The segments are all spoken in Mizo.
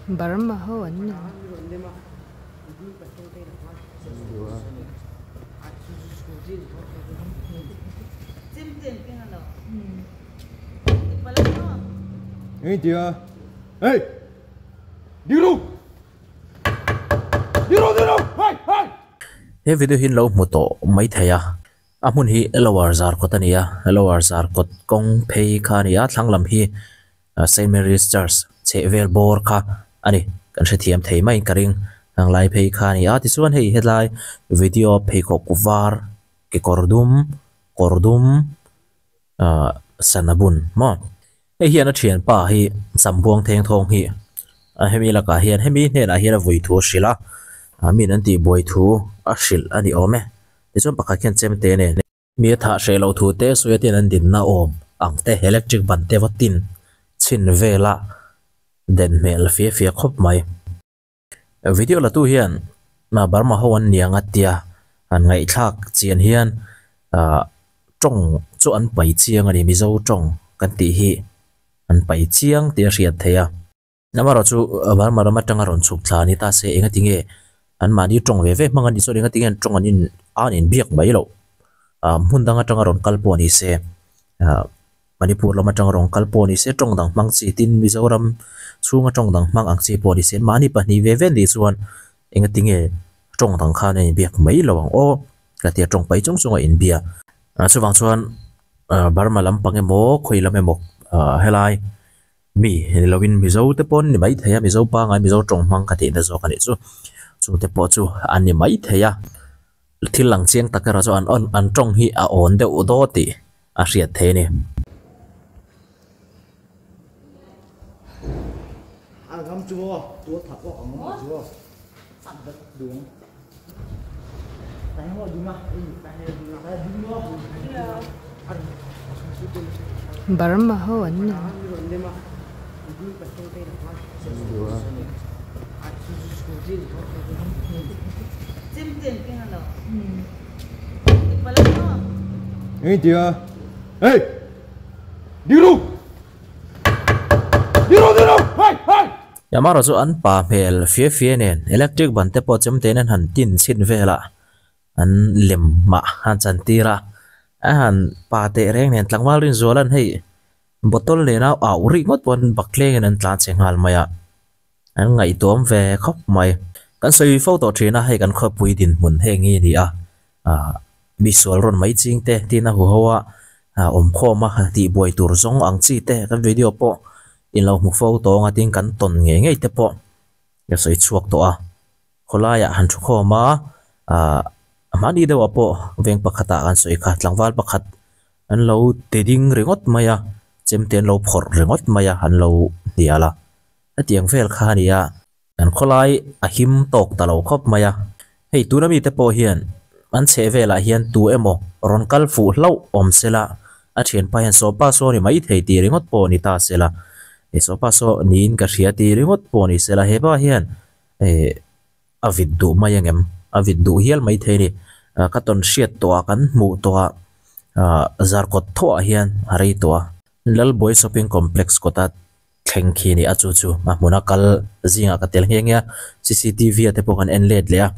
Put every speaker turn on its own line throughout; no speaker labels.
Burma ho an ni.
He video hi an lo hmu tawh mai thei a a hmun hi lower zarkawt a ni a lower zarkawt kawng phei kha a ni a thlang lam hi Saint Mary's Church chheh vel bawr kha a ni kan hrethiam thei maiin ka ring ang lai phei kha a ni a tichuan hei helai video pheikhawk var kekawr dum kawr dum ahh sana bun maw hei hian a thianpa hi sambuang theng thawng hi a hemi lakah hian hemi hnenah hian a vui thu a hrilh a ah min an tih buai thu a hrilh a ni awm e tichuan pakhat khian chemte nen. Mi a thah hreh loh thu te sawi atin an dinna awm ang te electric ban te va tin chhin vela den hmel fia fia khawp mai. Video la tu hian Burma ho an nia nga tia han ngaihthlak chian hian ah tawng chu an pai chiang a ni Mizo tawng kan tih hi an pai chiang tih a hriat theih a. Amaherawh chu Burma ram atanga rawn chhuk thla ni ta se engati nge anmahni tawng ve ve hmang a nih chuan engati nge an tawng an in a an inbiak mai loh ah hmun dang atanga rawn kal pawh ni se ah Manipur lam atanga rawn kal pawh ni se tawng dang hmang chi tin Mizoram chhunga tawng dang hmang ang chi pawh ni se mahni pahnih ve ve nih chuan engati nge tawng dang khan a inbiak mai lo ang aw ka tia tawng pai chung chung a inbia ah chuvang chuan ah Burma lampang emaw khawi lam emaw ah helai. Mi ni lovin Mizo te pawh an ni mai thei a, Mizo pangngai Mizo tawng hmang ka tihna zawk a nih chu. Chung te pawh chu an ni mai thei a, thil lang chiang tak erawh chu an awn an tawng hi a awn deuh daw tih a hriat theih a ni.
Burma ho an ni.
Yamara chu an pa hmel fia fia nen electric ban te pawh chemte in an han tin chhin vel a, an lem mah an chan tir a, a han pa teh reng nen tlangval rinzual an hei bottle nena au rih ngawt pawh an bakleng in an tlan chhe nghal mai a, an ngaihtuam ve khawp mai. Kan sawi fo tawh thin a, hei kan khawpui dinhmun heng hi a ni a, ah mi sual rawn mai ching te tin a huho a awmkhawm a tihbuai tur zawng ang chi te kan video pawh in lo hmu fo tawng a tin kan tawn ngei ngei te pawh ka sawi chhuak tawh a khawlaiah han thu khawm a ah mahni deuhah pawh veng pakhatah kan sawi kha tlangval pakhat an lo ti ding ringawt mai a chemte an lo phawrh ringawt mai a an lo hnial a hetiang vel kha a ni a. Kan khawlai a him tawk ta lo khawp mai a, hei tuna mite pawh hian an chheh velah hian tu emaw rawn kal fuh hlauh awm sela, a thianpa hian sawpa saw ni mai thei tih ringawt pawh ni ta sela, hei sawpa saw niin ka hria tih ringawt pawh ni sela hepa hian eh a vit duh mai angem, a vit duh hial mai thei a ni. Ka tawn hriat tawh a kan hmuh tawh a ah zarkawt thawhah hian a rei tawh a, Lalbuai shopping complex kawta thleng khi a ni a chu chu a hmuna kal zingah ka tel nghe nghe a cctv a te pawh kan en let leh a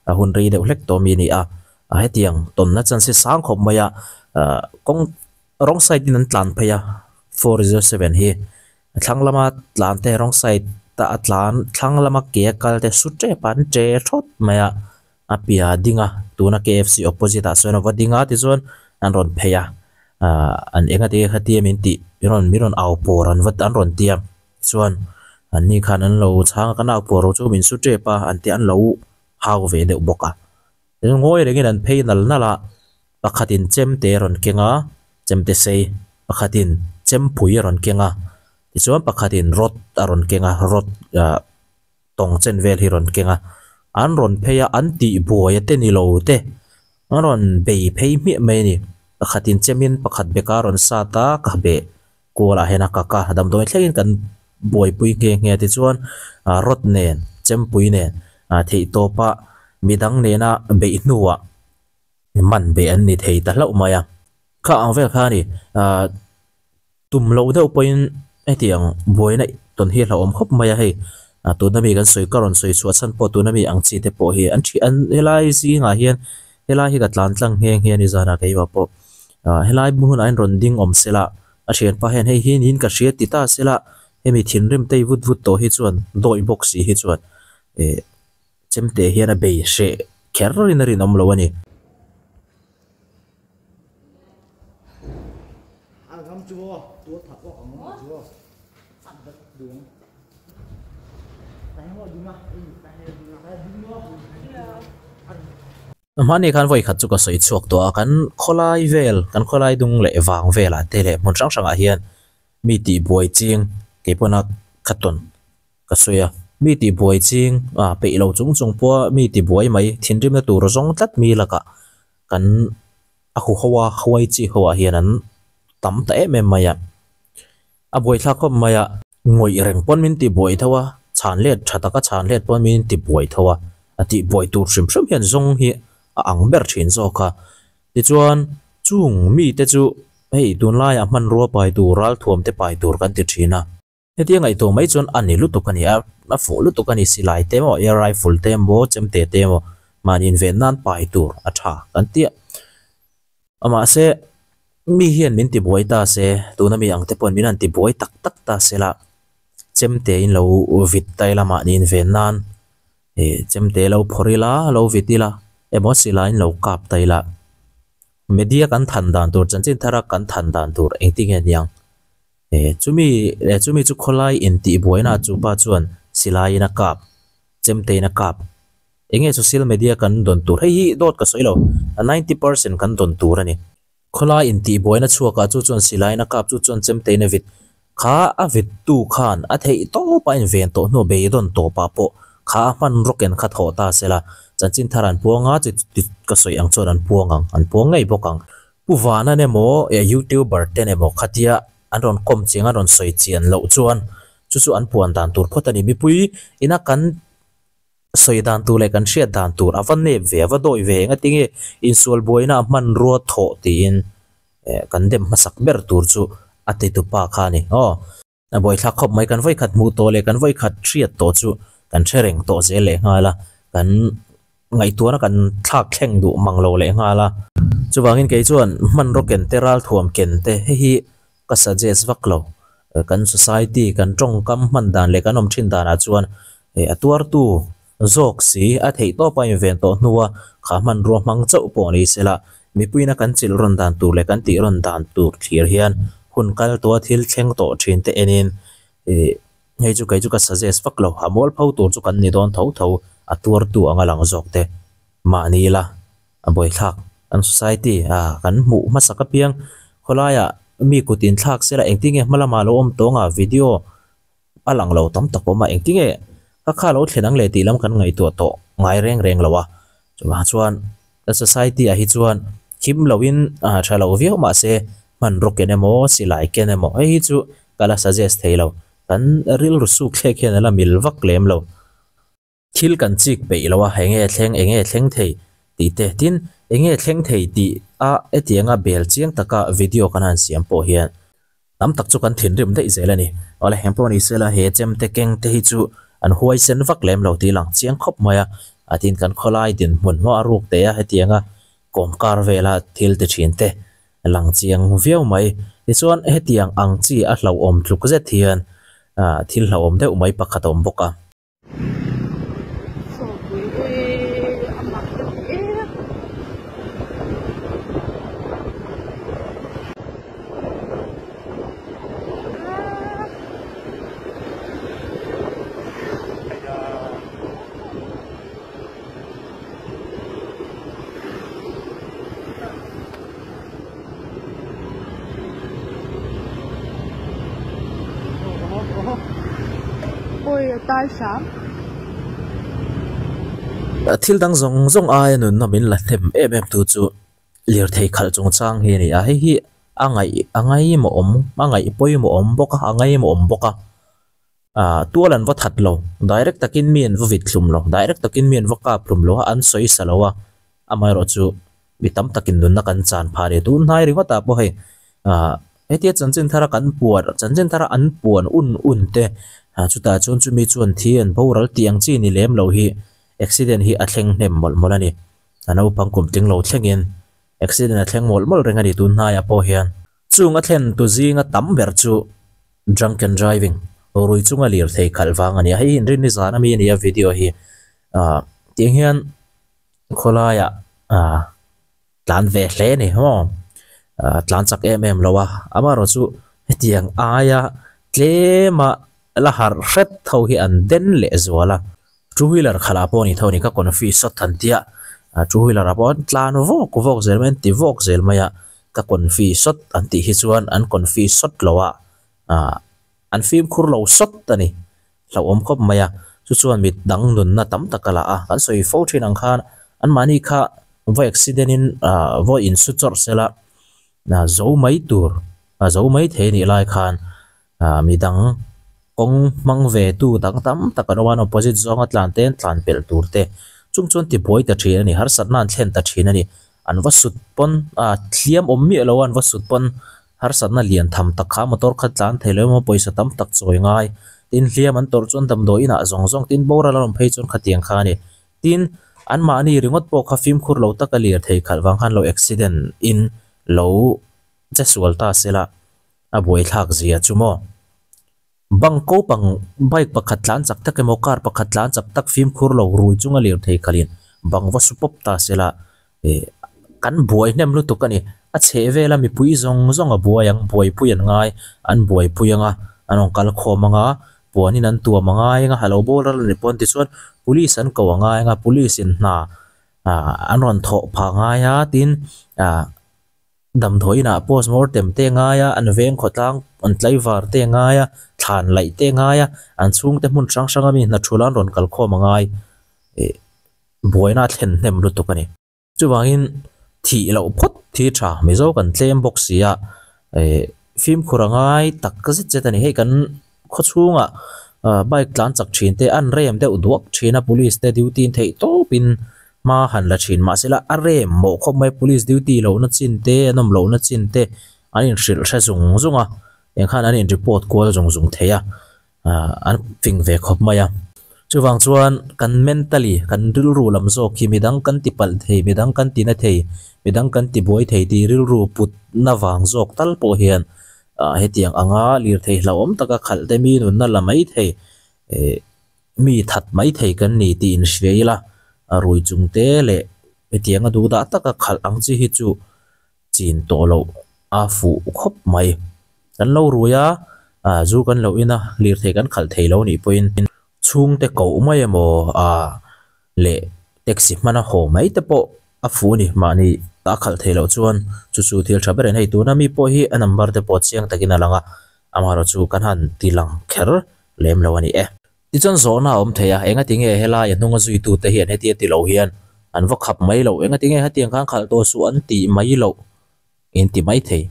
a hun rei deuh hlek tawh mi a ni a a hetiang tawnna chance hi sang khawp mai a ah kawng wrong side in an tlan phei a 407 hi a thlang lama tlan te wrong side a a tlan thlang lama ke a kal te su tep a an che thawt mai a a piah a ding a tuna kfc opposite ah sawn a va ding a tichuan an rawn phei a ahh an eng ati khatia min tih min rawn min rawn au pawr an va an rawn ti a chuan an ni khan an lo chhang a kan au pawr chu min su tep a an ti an lo hau ve deuh bawk a ngawi rengin an phei nal nal a pakhatin chemte a rawn keng a chemte sei pakhatin chempui a rawn keng a tichuan pakhatin rod a rawn keng a rod ah. Tawng chen vel hi rawn keng a, an rawn phei a, an tih buai a te ni lo te, an rawn bei phei hmiah mai a ni. Pakhatin chemin pakhat beka rawn sat a, ka beh kualah hian a kak a, damdawi thlengin kan buaipui nghe nghe tichuan rod nen chempui nen theihtawpa Midang nena beih hnuah man beh an ni thei ta hlauh mai a. Kha ang vel kha a ni. Ahh tum loh deuh pawhin hetiang buaina tawn hi a hlauhawm khawp mai a hei. Tuna mi kan sawi ka rawn sawi chhuah chhan pawh tuna mi ang chi te pawh hi an thi an helai zingah hian helai hi ka tlan tlang nghe nghe a ni zanah keimah pawh. Ahh helai hmunah hian rawn ding awm se la a thianpa hian hei hi niin ka hria ti ta se la hemi thinrim tei vut vut tawh hi chuan dawih bawk si hi chuan eh Chemte hian a bei hreh kher in a rinawm lo a ni. Hmani khan vawi khat chu ka sawi chhuak tawh a, kan khawlai vel, kan khawlai dung leh vang velah te leh hmun hrang hrangah hian mi tihbuai ching keipawna kha tawn Ka sawi a, mi tihbuai ching a peih lo chung chung pawha mi tibuai mai thinrimna tur zawng tlat mi lakah kan a huho a, huai chi ho ah hian an tam ta em em mai a, a buaithlak khawp mai a. Ngawih reng pawn min tibuai tho a, chhan let tha taka chhan let pawn min tibuai tho a, a tihbuai tur hrim hrim hian zawng hi a ang ber thin zawk a. Tichuan, chung mite chu hei tunlaiah hmanrua pai tur, ralthuam te pai tur kan ti thin a. Hetia ngaihtuah mai chuan a ni lutuk a ni a, a fuh lutuk a ni. Silai te emaw, air rifle te emaw, chemte te emaw mahni inven nan pai tur a tha kan ti a. Mahse, mi hian min tibuai ta se, tuna mi ang te pawhin min han tibuai tak tak ta se la, chemte in lo vit ta ila mahni inven nan, eh chemte lo phawrh ila, lo vit ila, emaw silai in lo kap ta ila, media kan than dan tur, chanchin thara kan than dan tur engtinge niang? Chumi leh chumi chu khawlai intihbuaina chupa chuan silaiin a kap, chemtein a kap. Enge social media kan dawn tur? Hei hi dawt ka sawi lo, a 90% kan dawn tur a ni. Khawlai intihbuaina chhuakah chu chuan silaiin a kap, chu chuan chemtein a vit. Kha a vittu khan a theih tawp a inven tawh hnu beidawn tawpah pawh kha a hmanraw ken kha thawh ta se la, chanchin thar an puang a, chu ka sawi ang chuan an puang ang, an puang ngei bawk ang. Pu Vanan emaw eh youtuber ten emaw khatia an rawn kawm chiang an rawn sawi chian loh chuan chu chu an puan dan tur phawt a ni. Mipui ina kan sawi dan tur leh kan hriat dan tur a va nep ve a va dawi ve engatinge insual buaina a hmanrua thawh tiin eh kan dem hmasak ber tur chu a titupa kha a ni aw. A buaithlak khawp mai, kan vawikhat hmuh tawh leh kan vawikhat hriat tawh chu kan hre reng tawh zel leh nghal a, kan ngaihtuahna kan thlak thleng duh mang lo leh nghal a. Chuvangin kei chuan hmanraw ken te, ralthuam ken te hei hi ka suggest vak lo. Kan society, kan tawngkam hman dan leh kan awm thin danah chuan a tuartu zawk si, a theih tawp a inven tawh hnua kha hmanrua hmang chauh pawh ni sela, mipuina kan chilh rawn dan tur leh kan tih rawn dan tur thlir hian hun kal tua thil thleng tawh thin te enin ih hei chu kei chu ka suggest vak lo, a mual pho tur chu kan ni dawn tho tho, a tuartu anga lang zawk te mahni ila a buaithlak kan society a kan hmuh hmasak apiang khawlaiah mi kut inthlak sela engtinge hma lamah lo awm tawng a video A lang lo tam tak awm a, engtinge ka kha lo thlen ang le tih lam kan ngaihtuah tawh ngai reng reng lo a. Chuvang chuan kan society ah hi chuan him lo in tha lo viau mah se hmanraw ken emaw silai ken emaw hei hi chu ka la suggest thei lo. Kan rilru suk thlek hian a la mil vak lem lo. Thil kan chik peih lo a, enge thleng, enge thleng thei tih te, tin enge thleng thei tih a hetianga bel chiang taka video kan han siam pawh hian tam tak chu kan thinrim daih zel a ni. Awle, eng pawh ni sela he chemte keng te hi chu an huaisen vak lem lo tih lang chiang khawp mai a, a tin kan khawlai dinhmun hmaw a ruk teh a hetianga kawmkar vela thil ti thin te lang chiang viau mai. Tichuan hetiang ang chi a hlauhawm tluk zet hian thil hlauhawm deuh mai pakhat a awm bawk a. Thil dang zawng zawng aia nunna min la hnem em em tu chu lirthei khalh chungchang hi a ni a, hei hi a ngaih a ngaimawh awm a ngaih pawimawh awm bawk a a ngaimawh awm bawk a. Ah tual an va that lo, direct takin mi an va vit hlum lo, direct takin mi an va kap hlum lo a, an sawi sa lo a, amaherawh chu mi tam takin nunna kan chan phah a ni. Tun hnai ringawt ah pawh hei ah hetia chanchin thara kan puan, chanchin thara an puan un un te ah chutah chuan chumi chuan thi an boral tih ang chi ni lem lo hi accident hi a thleng hnem mawlh mawlh a ni. A naupang kum tling lo thlengin accident a thleng mawlh mawlh reng a ni tun hnaiah pawh hian. Chung a thlen tu zinga tam ber chu drunken driving, rui chunga lirthei khalh vang a ni a. Hei hi inrinni zan ami a ni a video hi ah tiang hian khawlaiah ah tlan ve hle a ni maw ah tlan chak em em lo a amaherawh chu hetiang aia tlema la harh hret ho hi an den leh zual a. Two wheeler khalh ah pawh a ni tho a ni ka confi sawt han tia ah two wheeler ah pawh an tlan vawk vawk zel mai an ti vawk zel mai a ka confi sawt an tih hi chuan an confi sawt lo a ah an fimkhur lo sawt a ni hlauhawm khawp mai a chu chuan mit dang nunna tam tak a la a kan sawi fo thin ang khan anmahni kha va accident in ah vawi insu chawrh sela ah zo mai tur a zo mai thei a nih lai khan Ah midang kawng hmang ve tu dang tam tak an awm a, an opposite zawnga tlan te an tlan pelh tur te chung chuan tibuai ta thin a ni, harsatna an thlen ta thin a ni. An va sut pawn ah hliam awm miah lo a an va sut pawn harsatna lian tham tak kha motor kha tlan thei lo emaw pawisa tam tak chawi ngai tin hliam an tawrh chuan damdawi inah zawng zawng tin boral an awm phei chuan khatiang kha a ni. Tin, anmahni ringawt pawh kha fimkhur lo taka lirthei khalh vang khan lo accident in lo che sual ta sela. A buaithlak zia chu maw? Bank ko pang bike pakhat tlan chak tak emaw car pakhat tlan chak tak fimkhur lo rui chunga lirthei khalhin bang va su pawp ta sela ih kan buai hnem lutuk a ni. A chheh vela mipui zawng zawng a buai ang, buaipui an ngai, an buaipui ang a, an rawn kal khawm ang a, puanin an tuam a ngai ang a, a lo boral a nih pawh tichuan police an ko a ngai ang a, police in hna ah an rawn thawh phah a ngai a, tin ah. Damdawiinah post mortem te ngai a, an veng khawtlang an tlaivar te ngai a, thlan laih te ngai a, an chhungte hmun hrang hranga mi hna thul an rawn kal khawm a ngai ih buaina a thlen hnem lutuk a ni. Chuvangin thih loh phawt thi tha Mizo kan tlem bawk si a, ih fimkhur a ngai tak zet zet a ni. Hei kan khawchhungah bike tlan chak thin te an rem deuh duak thin a, police te duty in theih tawpin Hma han la thin mahsela a rem mawh khawp mai police duty lohna chin te an awm lohna chin te an inhrilh hre zung zung a eng khan an in report kual zung zung thei a ah an fing ve khawp mai a chuvang chuan kan mentally kan rilru lam zawk hi midang kan ti palh thei midang kan ti na thei midang kan ti buai thei tih rilru put na vang zawk tal pawh hian ah hetiang anga lirthei hlauhawm taka khalh te mi nunna la mai thei eh. Mi that mai thei kan ni tih inhria ila, a rui chung te leh hetianga duhdah taka khalh ang chi hi chu chin tawh loh a fuh khawp mai. Kan lo rui a, zu kan lo in a, lirthei kan khalh thei lo nih pawhin chhungte koh mai emaw leh taxi hmana haw mai te pawh a fuh a ni. Mahni a khalh thei loh chuan chu chu thil tha ber in hei tuna mi pawh hi a number te pawh chiang takin a lang a, amaherawhchu kan han ti lang kher lem lo a ni e. Tichuan zawhna a awm thei a, engati nge helai a hnunga zuitute hian hetia ti lo hian an va khap mai loh, engati nge hetiang khan khalh tawh suh an tih mai loh in ti mai thei.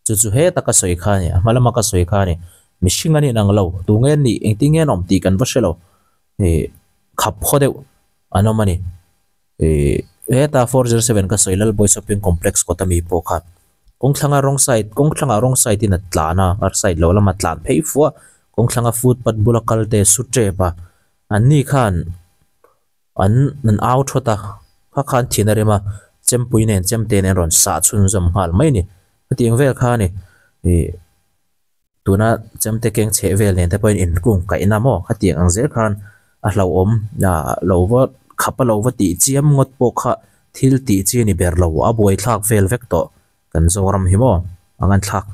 Chu chu heta ka sawi kha a ni, a hma lama ka sawi kha a ni. Mihring an inang lo, tu nge an nih, engtin nge an awm tih kan va hre lo. Ih khap khaw deuh an awm a ni. Ih heta 407 ka sawi Lalbawi Shopping Complex kawta mi pawh kha kawngthlanga wrong side kawngthlangah wrong side in a tlan a a side lo lama tlan phei fuh a kawngthlanga footpath bula kal te su tep a an ni khan an an au thawt a kha khan thin a rem a chempui nen chemte nen rawn sah chhunzawm nghal mai a ni hetiang vel kha a ni ih. Tuna chemte keng chheh vel nen te pawhin inkung kaihna maw khatiang ang zel khan a hlauhawm ah lo va khap a lo va tih chiam ngawt pawh kha thil tih chi a ni ber lo a buaithlak vel vek tawh kan Zoram hi maw a nganthlak.